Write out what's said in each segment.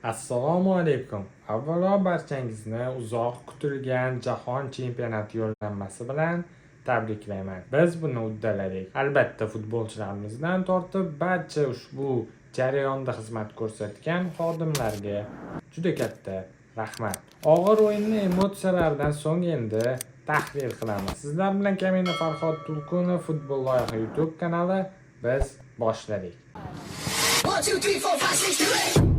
Assalomu alaykum. Avvalo barchangizni uzoq kutilgan Jahon chempionati yo'llanmasi bilan tabriklayman. Biz buni uddaladik. Albatta, futbolchilarimizdan tortib barcha ushbu jarayonda xizmat ko'rsatgan xodimlarga juda katta rahmat. Og'ir o'yinni emotsiyalardan so'ng endi tahlil qilamiz. Sizlar bilan Kamina Farhod Tulkunov, Futbol loyiha YouTube kanali. Biz boshladik. 1, 2, 3, 4, 5, 6, 7, 8.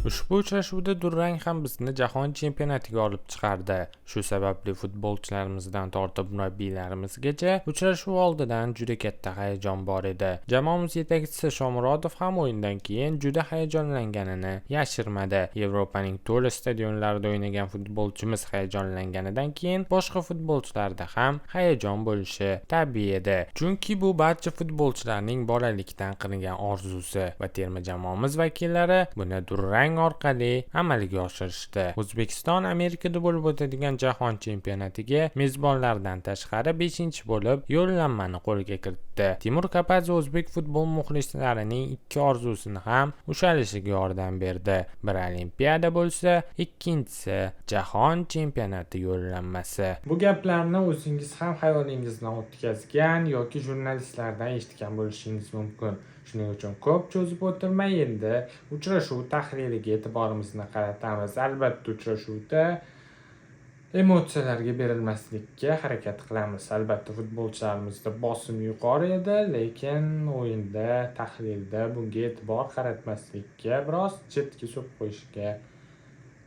Ushbu uchrashuvda durang ham bizni jahon chempionatiga olib chiqardi. Shu sababli futbolchilarimizdan tortib murabbiylarimizgacha uchrashuv oldidan juda katta hayajon bor edi. Jamoamiz yetakchisi Shomurodov ham o'yindan keyin juda hayajonlanganini yashirmadi. Yevropaning to'la stadionlarida o'ynagan futbolchimiz hayajonlanganidan keyin boshqa futbolchilarda ham hayajon bo'lishi tabiiy edi. Chunki bu barcha futbolchilarning bolalikdan qilgan orzusi va terma jamoamiz vakillari buni durang orqali amalga oshirishdi. O'zbekiston Amerikada bo'lib o'tadigan jahon chempionatiga mezbonlardan tashqari 5-bo'lib yo'llanmani qo'lga kiritdi. Timur Kapadze o'zbek futbol muxlislarining ikki orzusini ham ushalishiga yordam berdi. Biri Olimpiada bo'lsa, ikkinchisi jahon chempionati yo'llanmasi. Bu gaplarni o'zingiz ham xayolingizdan o'tkazgan yoki jurnalistlardan eshitgan bo'lishingiz mumkin. Shuning uchun ko'p cho'zib o'tirmay endi uchrashuv tahliliga e'tiborimizni qaratamiz. Albatta, uchrashuvda emotsiyalarga berilmaslikka harakat qilamiz. Albatta, futbolchilarimizda bosim yuqori edi, lekin o'yinda, tahlilda bunga e'tibor qaratmaslikka, biroz chetga surib qo'yishga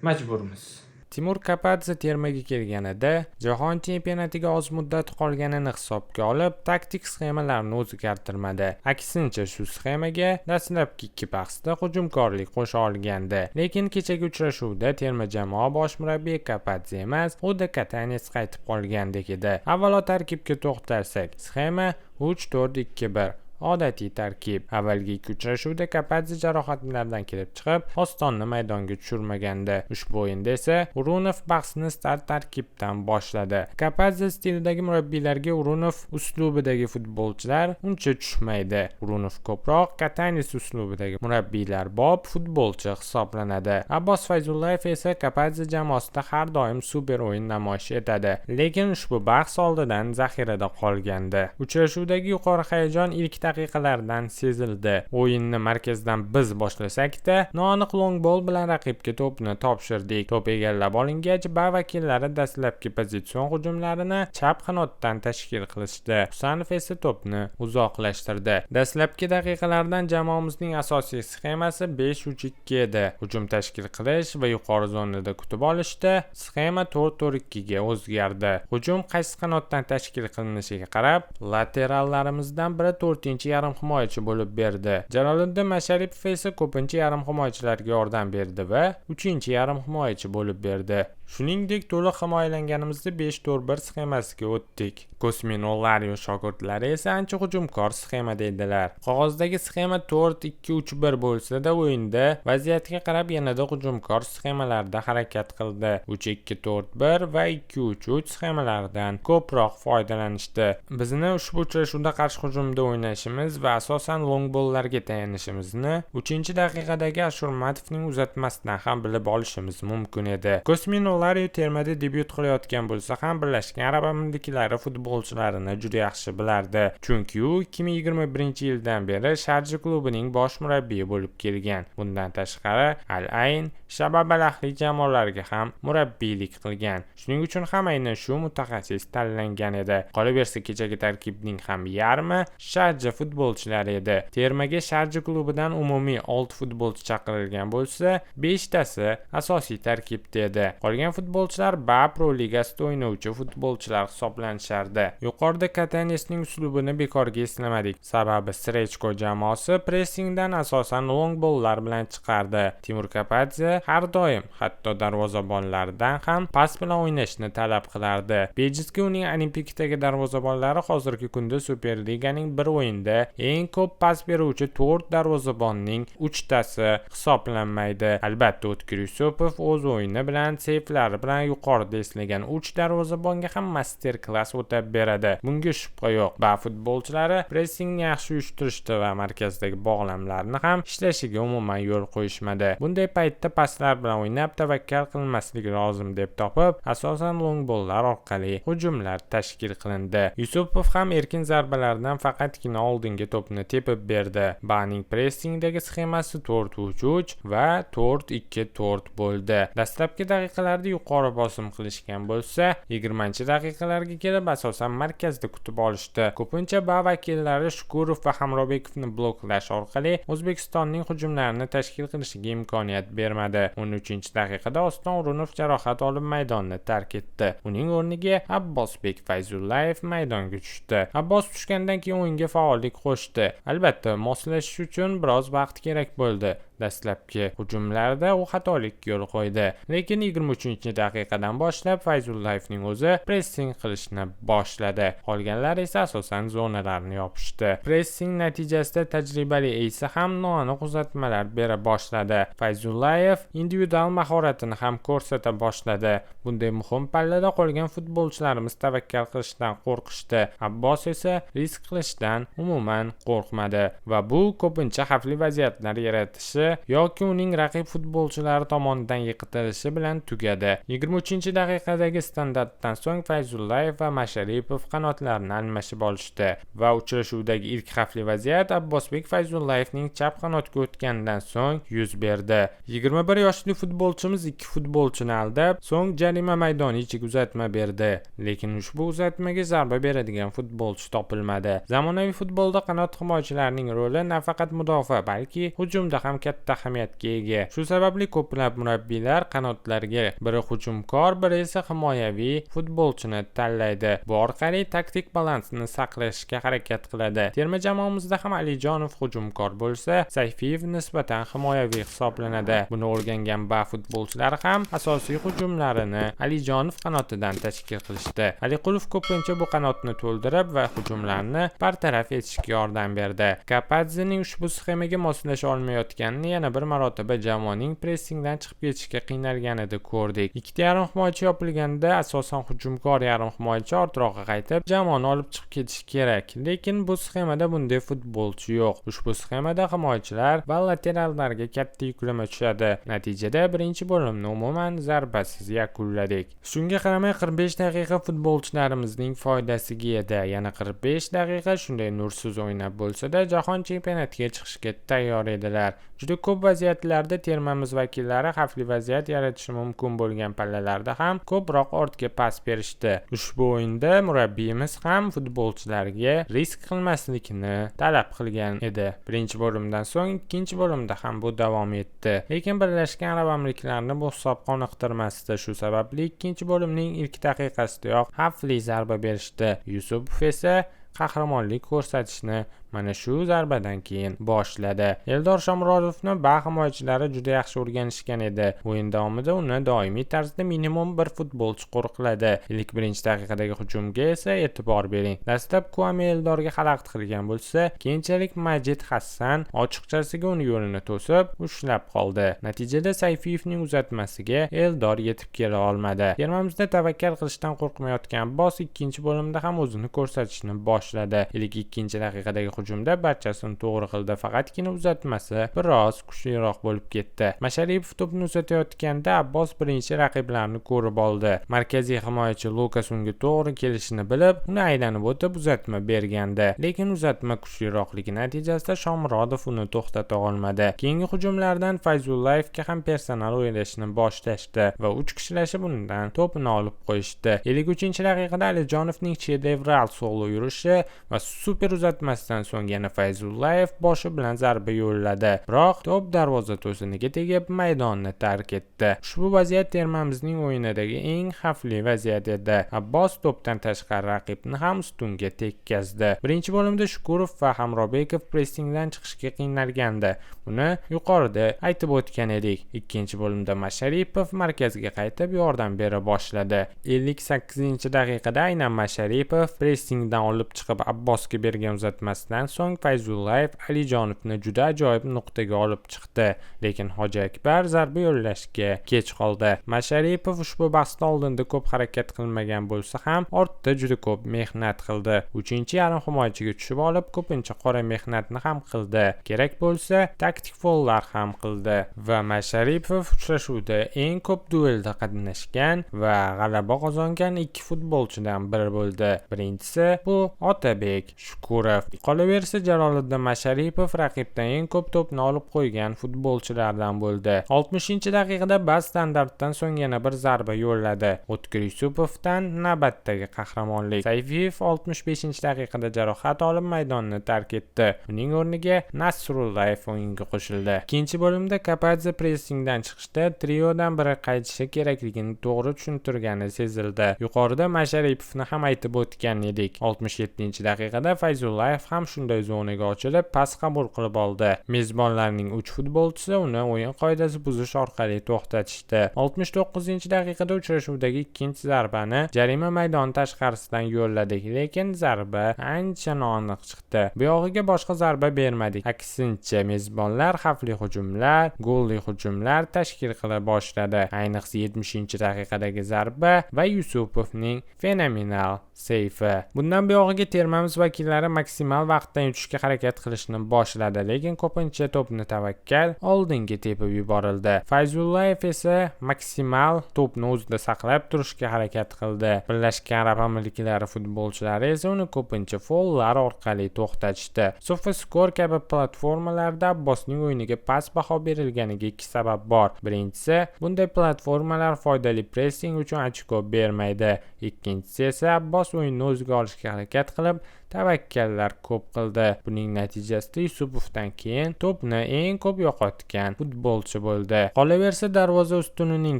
majburmiz. Timur Kapadze termaga kelganida jahon chempionatiga oz muddat qolganini hisobga olib, taktik sxemalarni o'zgartirmadi. Aksincha, shu sxemaga dastlabki ikki bahsda hujumkorlik qo'sha olgandi. Lekin kechagi uchrashuvda terma jamoa bosh murabbiyi Kapadze emas, xuddi Katanes qaytib qolgandek edi. Avvalo tarkibga to'xtalsak, sxema 3-4-2-1, odatiy tarkib. Avvalgi ikki uchrashuvda Kapadze jarohatlardan kelib chiqib, Ostonni maydonga tushirmagandi. Ushbu o'yinda esa O'runov bahsni start tarkibdan boshladi. Kapadze stilidagi murabbiylarga O'runov uslubidagi futbolchilar uncha tushmaydi. O'runov ko'proq Katanes uslubidagi murabbiylar bob futbolchi hisoblanadi. Abbos Fayzullayev esa Kapadze jamoasida har doim super o'yin namoyish etadi. Lekin ushbu bahs oldidan zaxirada qolgandi. Uchrashuvdagi yuqori hayajon ilk daqiqalardan sezildi. O'yinni markazdan biz boshlasak-da, noaniq long ball bilan raqibga to'pni topshirdik. To'p egallab olingach, BAA vakillari dastlabki pozitsion hujumlarini chap qanotdan tashkil qilishdi. Husanov esa to'pni uzoqlashtirdi. Dastlabki daqiqalardan jamoamizning asosiy sxemasi 5-3-2 edi. Hujum tashkil qilish va yuqori zonada kutib olishda sxema 4-4-2 ga o'zgardi. Hujum qaysi qanotdan tashkil qilinishiga qarab, laterallarimizdan biri 4-yarim himoyachi bo'lib berdi. Jaloliddin Masharipov esa ko'pincha yarim himoyachilarga yordam berdi va 3-yarim himoyachi bo'lib berdi. Shuningdek, to'liq himoyalanganimizda 5-4-1 sxemasiga o'tdik. Kosmino Lario shogirdlari esa ancha hujumkor sxemada edilar. Qog'ozdagi sxema 4-2-3-1 bo'lsa-da, o'yinda vaziyatga qarab yanada hujumkor sxemalarda harakat qildi. 3-2-4-1 va 2-3-3 sxemalaridan ko'proq foydalanishdi. Bizni ushbu uchrashuvda qarshi hujumda o'ynashimiz va asosan long balllarga tayanishimizni 3-daqiqadagi Ashurmatovning uzatmasidan ham bilib olishimiz mumkin edi. Kosmino Lario termada debyut qilayotgan bo'lsa ham, Birlashgan Arab Amirliklari futbolchilarini juda yaxshi bilardi. Chunki u 2021-yildan beri Sharja klubining bosh murabbiyi bo'lib kelgan. Bundan tashqari, Al Ayn, Shabab Al Ahli jamoalariga ham murabbiylik qilgan. Shuning uchun ham aynan shu mutaxassis tanlangan edi. Qolaversa, kechagi tarkibning ham yarmi Sharja futbolchilari edi. Termaga Sharja klubidan umumiy 6 futbolchi chaqirilgan bo'lsa, 5 tasi asosiy tarkibda edi. Qolgan futbolchilar BAA Pro ligasida o'ynovchi futbolchilar hisoblanishardi. Yuqorida Katanesning uslubini bekorga eslamadik. Sababi Srechko jamoasi pressingdan asosan long balllar bilan chiqardi. Timur Kapadze har doim, hatto darvozabonlardan ham pas bilan o'ynashni talab qilardi. Bejizga uning Olimpikdagi darvozabonlari hozirgi kunda Superliganing bir o'yinda O'yinda eng ko'p pas beruvchi 4 darvozabonning 3 tasi hisoblanmaydi. Albatta, O'tkir Yusupov o'z o'yini bilan, seyflari bilan yuqorida eslagan 3 darvozabonga ham master klass o'tab beradi. Bunga shubha yo'q. BAA futbolchilari pressingni yaxshi uyushtirishdi va markazdagi bog'lamlarni ham ishlashiga umuman yo'l qo'yishmadi. Bunday paytda paslar bilan o'ynab tavakkal qilmaslik lozim deb topib, asosan long bollar orqali hujumlar tashkil qilindi. Yusupov ham erkin zarbalardan faqatgina oldinga to'pni tepib berdi. BAAning pressingdagi sxemasi 4-3-3 va 4-2-4 bo'ldi. Dastlabki daqiqalarda yuqori bosim qilishgan bo'lsa, 20-daqiqalarga kelib asosan markazda kutib olishdi. Ko'pincha BAA vakillari Shukurov va Hamrobekovni bloklash orqali O'zbekistonning hujumlarini tashkil qilishiga imkoniyat bermadi. 13-daqiqada Oston O'runov jarohat olib maydonni tark etdi. Uning o'rniga Abbosbek Fayzullayev maydonga tushdi. Abbos tushgandan keyin o'yinga faollik qo'shdi. Albatta, moslashish uchun biroz vaqt kerak bo'ldi. Dastlabki hujumlarda u xatolikka yo'l qo'ydi. Lekin 23-daqiqadan boshlab Fayzullayevning o'zi pressing qilishni boshladi. Qolganlar esa asosan zonalarni yopishdi. Pressing natijasida tajribali Eysa ham noaniq uzatmalar bera boshladi. Fayzullayev individual mahoratini ham ko'rsata boshladi. Bunday muhim pallada qolgan futbolchilarimiz tavakkal qilishdan qo'rqishdi. Abbos esa risk qilishdan umuman qo'rqmadi va bu ko'pincha xavfli vaziyatlar yaratishi yoki uning raqib futbolchilari tomonidan yiqitilishi bilan tugadi. 23-daqiqadagi standartdan so'ng Fayzullayev va Masharipov qanotlarni almashib olishdi va uchrashuvdagi ilk xavfli vaziyat Abbosbek Fayzullayevning chap qanotga o'tganidan so'ng yuz berdi. 21 yoshli futbolchimiz ikki futbolchini aldab, so'ng jarima maydoni ichiga uzatma berdi. Lekin ushbu uzatmaga zarba beradigan futbolchi topilmadi. Zamonaviy futbolda qanot himoyachilarining roli nafaqat mudofaa, balki hujumda ham katta ahamiyatga ega. Shu sababli ko'plab murabbiylar qanotlarga biri hujumkor, biri esa himoyaviy futbolchini tanlaydi. Bu orqali taktik balansni saqlashga harakat qiladi. Terma jamoamizda ham Alijonov hujumkor bo'lsa, Sayfiyev nisbatan himoyaviy hisoblanadi. Buni o'rgangan BAA futbolchilari ham asosiy hujumlarini Alijonov qanotidan tashkil qilishdi. Aliqulov ko'pincha bu qanotni to'ldirib va hujumlarni bartaraf etishga yordam berdi. Kapadzening ushbu sxemaga moslasha olmayotganini yana bir marotaba jamoaning pressingdan chiqib ketishga qiynalganida ko'rdik. Ikkita yarim himoyachi yopilganda asosan hujumkor yarim himoyachi ortroqqa qaytib jamoani olib chiqib ketishi kerak. Lekin bu sxemada bunday futbolchi yo'q. Ushbu sxemada himoyachilar va laterallarga katta yuklama tushadi. Natijada birinchi bo'limni umuman zarbasiz yakunladik. Shunga qaramay 45 daqiqa futbolchilarimizning foydasiga edi. Yana 45 daqiqa shunday nursiz o'ynab bo'lsa-da jahon chempionatiga chiqishga tayyor edilar. Juda ko'p vaziyatlarda termamiz vakillari xavfli vaziyat yaratishi mumkin bo'lgan pallalarda ham ko'proq ortga pas berishdi. Ushbu o'yinda murabbiyimiz ham futbolchilarga risk qilmaslikni talab qilgan edi. Birinchi bo'limdan so'ng ikkinchi bo'limda ham bu davom etdi. Lekin Birlashgan Arab Amirliklarini bu hisob qoniqtirmasdi. Shu sababli ikkinchi bo'limning ilk daqiqasidayoq xavfli zarba berishdi. Yusupov esa qahramonlik ko'rsatishni mana shu zarbadan keyin boshladi. Eldor Shomurodovni BAA himoyachilari juda yaxshi o'rganishgan edi. O'yin davomida uni doimiy tarzda minimum bir futbolchi qo'riqladi. Ilk birinchi daqiqadagi hujumga esa e'tibor bering. Dastlab Kuame Eldorga xalaqit qilgan bo'lsa, keyinchalik Majid Hassan ochiqchasiga uni yo'lini to'sib, ushlab qoldi. Natijada Sayfiyevning uzatmasiga Eldor yetib kela olmadi. Termamizda tavakkal qilishdan qo'rqmayotgan Abbos ikkinchi bo'limda ham o'zini ko'rsatishni boshladi. Ilk ikkinchi daqiqadagi hujumda barchasini to'g'ri qildi, faqatgina uzatmasi biroz kuchliroq bo'lib ketdi. Masharipov to'pni uzatayotganda Abbos birinchi raqiblarni ko'rib oldi. Markaziy himoyachi Lukas unga to'g'ri kelishini bilib, uni aylanib o'tib uzatma bergandi. Lekin uzatma kuchliroqligi natijasida Shomurodov uni to'xtata olmadi. Keyingi hujumlardan Fayzullayevga ham personal o'ynashni boshlashdi va 3 kishilashib undan to'pni olib qo'yishdi. 53-daqiqada Alijonovning shedevral solo yurishi va super uzatmasidan so'ng yana Fayzullayev boshi bilan zarba yo'lladi. Biroq to'p darvoza to'siniga tegib maydonni tark etdi. Ushbu vaziyat termamizning o'yinidagi eng xavfli vaziyat edi. Abbos to'pdan tashqari raqibni ham ustunga tekkazdi. Birinchi bo'limda Shukurov va Hamrobekov pressingdan chiqishga qiynalgandi. Buni yuqorida aytib o'tgan edik. Ikkinchi bo'limda Masharipov markazga qaytib yordam bera boshladi. 58-daqiqada aynan Masharipov pressingdan olib chiqib Abbosga bergan uzatmasidan Zarbadan so'ng Fayzullayev Alijonovni juda ajoyib nuqtaga olib chiqdi, lekin Hoji Akbar zarba yo'llashga kech qoldi. Masharipov ushbu bahsda oldinda ko'p harakat qilmagan bo'lsa ham, ortda juda ko'p mehnat qildi. 3-yarim himoyachiga tushib olib, ko'pincha qora mehnatni ham qildi. Kerak bo'lsa, taktik follar ham qildi va Masharipov uchrashuvda eng ko'p duelda qatnashgan va g'alaba qozongan ikki futbolchidan biri bo'ldi. Birinchisi bu Otabek Shukurov. Qolaversa, Jaloliddin Masharipov raqibdan eng ko'p to'pni olib qo'ygan futbolchilardan bo'ldi. 60-daqiqada bas standartdan so'ng yana bir zarba yo'lladi. O'tkir Yusupovdan navbatdagi qahramonlik. Sayfiyev 65-daqiqada jarohat olib maydonni tark etdi. Uning o'rniga Nasrullayev o'yinga qo'shildi. Ikkinchi bo'limda Kapadze pressingdan chiqishda triodan biri qaytishi kerakligini to'g'ri tushuntirgani sezildi. Yuqorida Masharipovni ham aytib o'tgan edik. 67-daqiqada Fayzullayev ham shunday zonaga ochilib, pas qabul qilib oldi. Mezbonlarning 3 futbolchisi uni o'yin qoidasi buzish orqali to'xtatishdi. 69-daqiqada uchrashuvdagi ikkinchi zarbani jarima maydoni tashqarisidan yo'lladik, lekin zarba ancha noaniq chiqdi. Bu yog'iga boshqa zarba bermadik. Aksincha, mezbonlar xavfli hujumlar, golli hujumlar tashkil qila boshladi. Ayniqsa 70-daqiqadagi zarba va Yusupovning fenomenal seyfi. Bundan buyog'iga termamiz vakillari maksimal vaqtdan yutishga harakat qilishni boshladi, lekin ko'pincha to'pni tavakkal oldinga tepib yuborildi. Fayzullayev esa maksimal to'pni o'zida saqlab turishga harakat qildi. Birlashgan Arab Amirliklari futbolchilari esa uni ko'pincha follar orqali to'xtatishdi. SofaScore kabi platformalarda Abbosning o'yiniga past baho berilganiga ikki sabab bor. Birinchisi, bunday platformalar foydali pressing uchun ochko bermaydi. Ikkinchisi esa Abbos o'yinni o'ziga olishga harakat qilib, tavakkallar ko'p qildi. Buning natijasida Yusupovdan keyin to'pni eng ko'p yo'qotgan futbolchi bo'ldi. Qolaversa, darvoza ustunining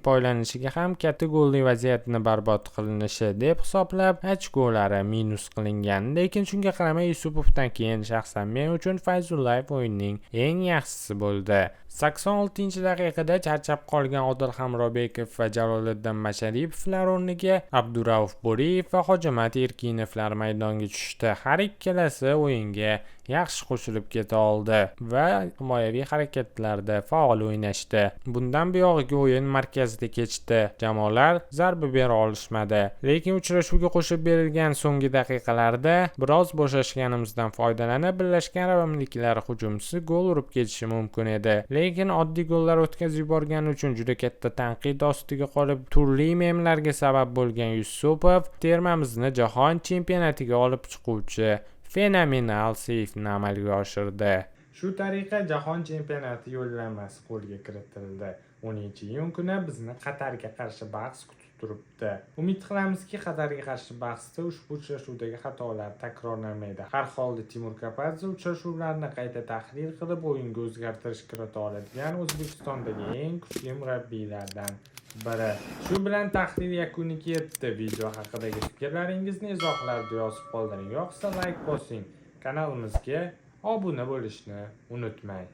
poylanishiga ham katta golli vaziyatni barbod qilinishi deb hisoblab, ochkolari minus qilingan. Lekin shunga qaramay Yusupovdan keyin shaxsan men uchun Fayzullayev o'yinning eng yaxshisi bo'ldi. 86-daqiqada charchab qolgan Odil Hamrobekov va Jaloliddin Masharipovlar o'rniga Abdurauf Bo'riyev va Hojimat Erkinovlar maydonga tushdi. Har ikkalasi o'yinga yaxshi qo'shilib keta oldi va himoyaviy harakatlarda faol o'ynashdi. Bundan buyog'iga o'yin markazida kechdi. Jamoalar zarba bera olishmadi. Lekin uchrashuvga qo'shib berilgan so'nggi daqiqalarda biroz bo'shashganimizdan foydalanib Birlashgan Arab Amirliklari hujumchisi gol urib ketishi mumkin edi. Lekin oddiy gollar o'tkazib yuborgani uchun juda katta tanqid ostiga qolib, turli memlarga sabab bo'lgan Yusupov termamizni jahon chempionatiga olib chiquvchi fenomenal seyfni amalga oshirdi. Shu tariqa jahon chempionati yo'llanmasi qo'lga kiritildi. 10-iyun kuni bizni Qatarga qarshi bahs kutib turibdi. Umid qilamizki, Qatarga qarshi bahsda ushbu uchrashuvdagi xatolar takrorlanmaydi. Har holda Timur Kapadze uchrashuvlarni qayta tahlil qilib, o'yinga o'zgartirish kirita oladigan O'zbekistondagi eng kuchli murabbiylardan biri. Shu bilan tahlil yakuniga yetdi. Video haqidagi fikrlaringizni izohlarda yozib qoldiring. Yoqsa like bosing. Kanalimizga obuna bo'lishni unutmang.